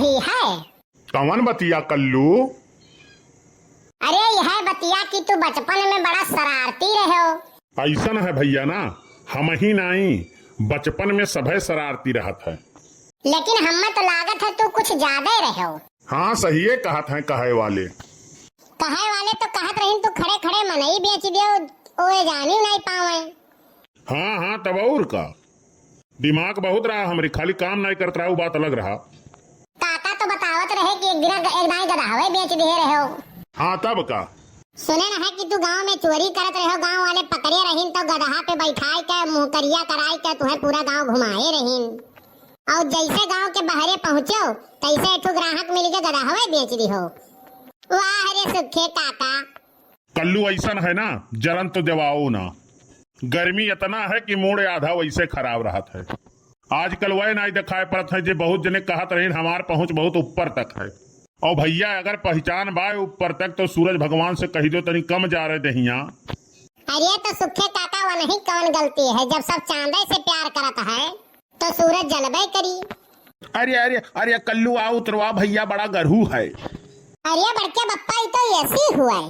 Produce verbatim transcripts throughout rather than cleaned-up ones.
ही है। कवन बतिया कल्लू? अरे यह बतिया कि तू बचपन में बड़ा शरारती रहो। अइसन है भइया ना, हमहीं नाई, बचपन में सभे शरारती रहत है। लेकिन हमें तो लागत है तू कुछ ज्यादा रहो। हाँ, सहिए कहत हैं कहे वाले। कहे वाले तो कहत रहिन तू खड़े खड़े मनई बेच दियो, ओए जानी नहीं पावे। हाँ, हाँ, तब और का? दिमाग बहुत रहा हमरी, खाली काम नाई करत रहा, उ बात अलग रहा। काका तो बतावत रहे कि एक दिन ग-, एक दाई गदहावे बेच दिए रहे हो। हाँ, तब का? सुने रहे कि तू गांव में चोरी करत रहे हो, गांव वाले पकड़े रहिन तो गदहा पे बैठाए के, मुंह करिया कराए के तुहे पूरा गांव घुमाए रहिन। और जैसे गांव के बहरे पहुंचो, तैसे एक ठो ग्राहक मिल के गदहावे बेच दिहो। वाह रे सुखे काका। कल्लू अइसन है ना, जरन तो देवाओ ना। गर्मी इतना है कि मूड आधा वैसे खराब रहत है। आजकल वह नाई दिखाई पड़त है जे बहुत जने कहत रहिन हमार पहुँच बहुत ऊपर तक है। और भइया अगर पहचान बाय ऊपर तक तो सूरज भगवान से कहि दो तनी कम जा रहे दहिया। अरे तो सुखे काका वनही कौन गलती है, जब सब चांदे से प्यार करत है तो सूरज जलबे करी। अरे, अरे, अरे, कल्लू आ उतरवा भइया, बड़ा गरहू है। अरे बड़के बप्पा, ई तो एसी हुआ है।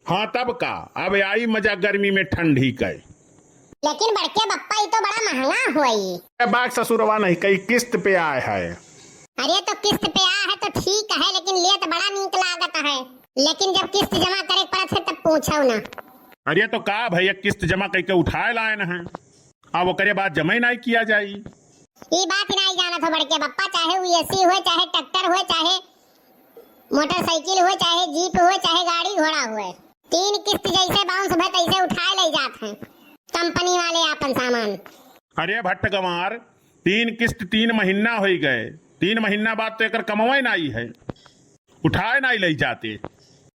हाँ तब का, अब आई मजा गर्मी में ठंडी के। लेकिन बड़के बप्पा, ई तो बड़ा महंगा हुआ ई। ए बाग ससुरवा नहीं, कई किस्त पे आए है। अरे तो किस्त पे आए है तो ठीक है, लेकिन लेत बड़ा नीक लागत है, लेकिन जब किस्त जमा करे के पड़त है तब पूछो ना। अरे तो का भइया, किस्त जमा कइके उठाए लाए न है, अब ओकरे बाद जमा ही नाई किया जाई। ई बात ही नाई जानत हो बड़के बप्पा, चाहे उ एसी होए, चाहे ट्रैक्टर होए, चाहे मोटरसाइकिल होए, चाहे जीप होए, चाहे गाड़ी घोड़ा होए, तीन किस्त जैसे बाउंस भे तैसे उठाए ले जात हैं कंपनी वाले आपन सामान। अरे भट्ट गंवार, तीन किस्त तीन महीना होई गए, तीन महीना बाद तो एकर कमवे नाई है। उठाए नाई लई जाते।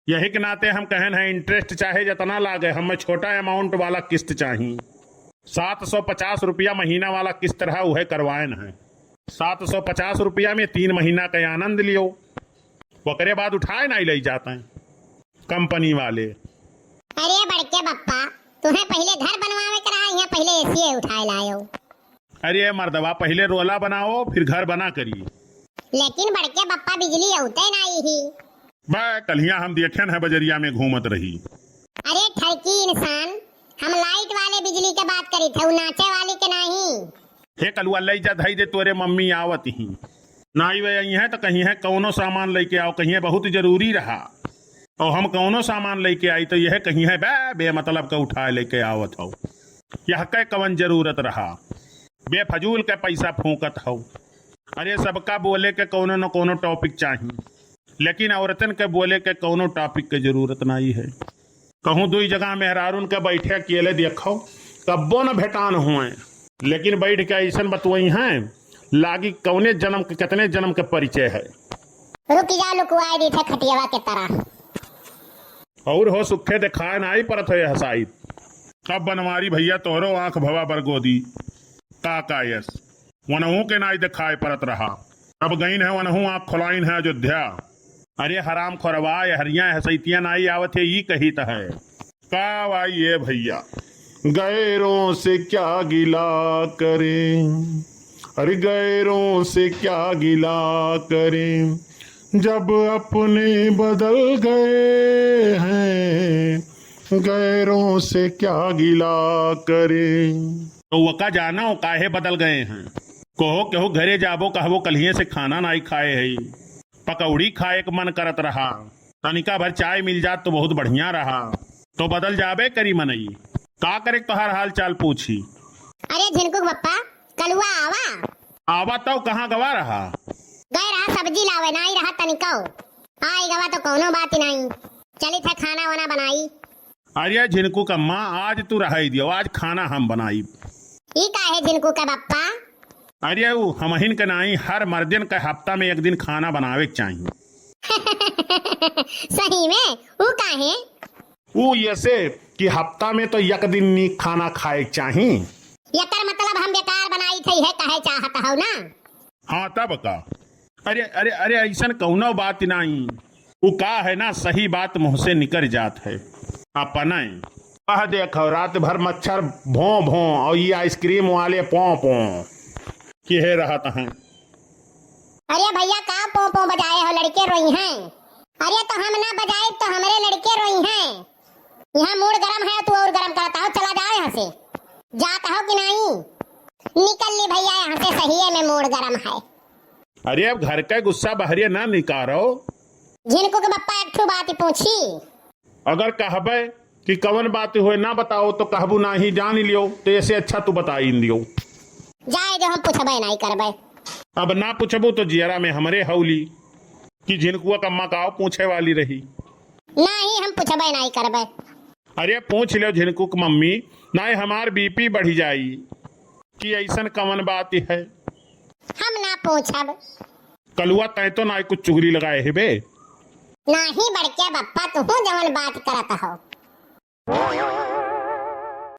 यही के नाते हम कहन हैं, इंटरेस्ट चाहे जितना लागे, हमें छोटा अमाउंट वाला किस्त चाही। सात सौ पचास रुपया महीना वाला किस्त रहा, उहे करवाएन है। सात सौ पचास रुपया में तीन महीना का आनंद लियो, ओकरे बाद उठाए नाई लई जाते हैं कंपनी वाले। अरे बड़के बप्पा, तुम्हें पहले घर बनवावे के रहा, यहाँ पहले एसी उठाए लायो। अरे मर्दवा, पहिले रोला बनाओ, फिर घर बना करी। लेकिन बड़के बप्पा, बिजली औते नाई ही। बा, कल्हिया हम देखेन है बजरिया में घूमत रही। अरे ठरकी इंसान, हम लाइट वाले बिजली के बात करी थे, उ नाचे वाली के नाही। हे कलुआ, लई जा, धई दे, तोरे मम्मी आवत ही। नाई वे आई हैं तो कही है कौनो सामान लेके आओ, कही है बहुत जरूरी रहा। और हम कौनो सामान लेके आई तो यह कही है बे, बेमतलब का उठाए लेके आवत हो। यह के कवन जरूरत रहा? बेफजूल के पैसा फूंकत हौ। अरे, सबका बोले के कौनो न कौनो टॉपिक चाही, लेकिन औरतन के बोले के कौनो टॉपिक के जरूरत नाई है। कहूँ दुई जगह मेहरारून के बैठे अकेले देखो, कब्बो न भेटान हुए, लेकिन बैठ के ऐसन बतवई हैं, लागी कौने जन्म के, कितने जन्म के परिचय है। रुक जा, लुकवाए दी थे खटियावा के तरह। और हो सुखे देखाए नाई परत हो यह साइत। कब बनवारी भैया तोहरो आंख भवा बरगोदी। का कायस? वनहू के नाई देखाए परत रहा। अब गईन है वनहू आंख खोलाइन है अयोध्या। अरे हराम खोरवा, ये हरिया है सैतिया नाई आवत है, ई कहित है। का वाई ये भैया, गैरों से क्या गिला करें, अरे गैरों से क्या गिला करें, जब अपने बदल गए हैं, गैरों से क्या गिला करें। तो वका जानो काहे बदल गए हैं। कहो केहू घरे जाबो कहबो कल्हिए से खाना नाई खाए है, पकौड़ी खाए के मन करत रहा, तनिका भर चाय मिल जात तो बहुत बढ़िया रहा। तो बदल जाबे करी मनई। का करे तोहार हाल चाल पूछी। अरे झिनकू के बप्पा, कलुआ आवा। आवा तो कहाँ गवा रहा? गए रहा सब्जी लावे, नाई रहा तनिको। आई गवा तो कौनो बात ही नाई। चली थे खाना वाना बनाई। अरे झिनकू का माँ, आज तू रहाई दियो, आज खाना हम बनाई। ई काहे झिनकू के बप्पा? अरे ऊ हमहिन के नाई, हर मर्दन के हफ्ता में एक दिन खाना बनावे के चाही। सही में? ऊ काहे? ऊ ऐसे कि हफ्ता में तो एक दिन नीक खाना खाए के चाही। एकर मतलब हम बेकार बनाई थे, है कहे चाहत हौ ना? हाँ तब का। अरे, अरे, अरे, ऐसन कौनो बात नाई। ऊ का है ना, सही बात मुँह से निकल जात है। अपने वह देखो, रात भर मच्छर भों भों और ये आइसक्रीम वाले पों पों किहे रहत हैं। अरे भैया, का पों पप्पो बजाए हो, लड़के रोइहैं। अरे तो हम ना बजाइब तो हमरे लड़के रोइहैं। यहाँ मूड गरम है, तू और गरम करत हो, चला जाओ यहाँ से। जात हो कि नहीं? निकल ली भैया यहाँ से, सहिए में मूड गरम है। अरे अब घर का गुस्सा बहरिया ना निकारो। झिनकू के बप्पा एक ठो बात पूछी। अगर कहबे कि कवन बात होए ना बताओ तो कहबू नाही जान लियो, तो ऐसे अच्छा तू बताई दियो। जाए दो, हम पूछबे नाही करबे। अब ना पूछबू तो जियरा में हमरे हौली कि झिनकुआ कम्मा काव पूछे वाली रही। नाही, हम पूछबे नाही करबे। अरे पूछ लो झिनकू की मम्मी, नाही हमार बीपी बढ़ी जाई कि ऐसन कवन बात है। हम ना पूछब। कलुआ तै तो नाही कुछ चुगली लगाए है बे। नाही बड़के बप्पा, तुहू जवन बात करत हो।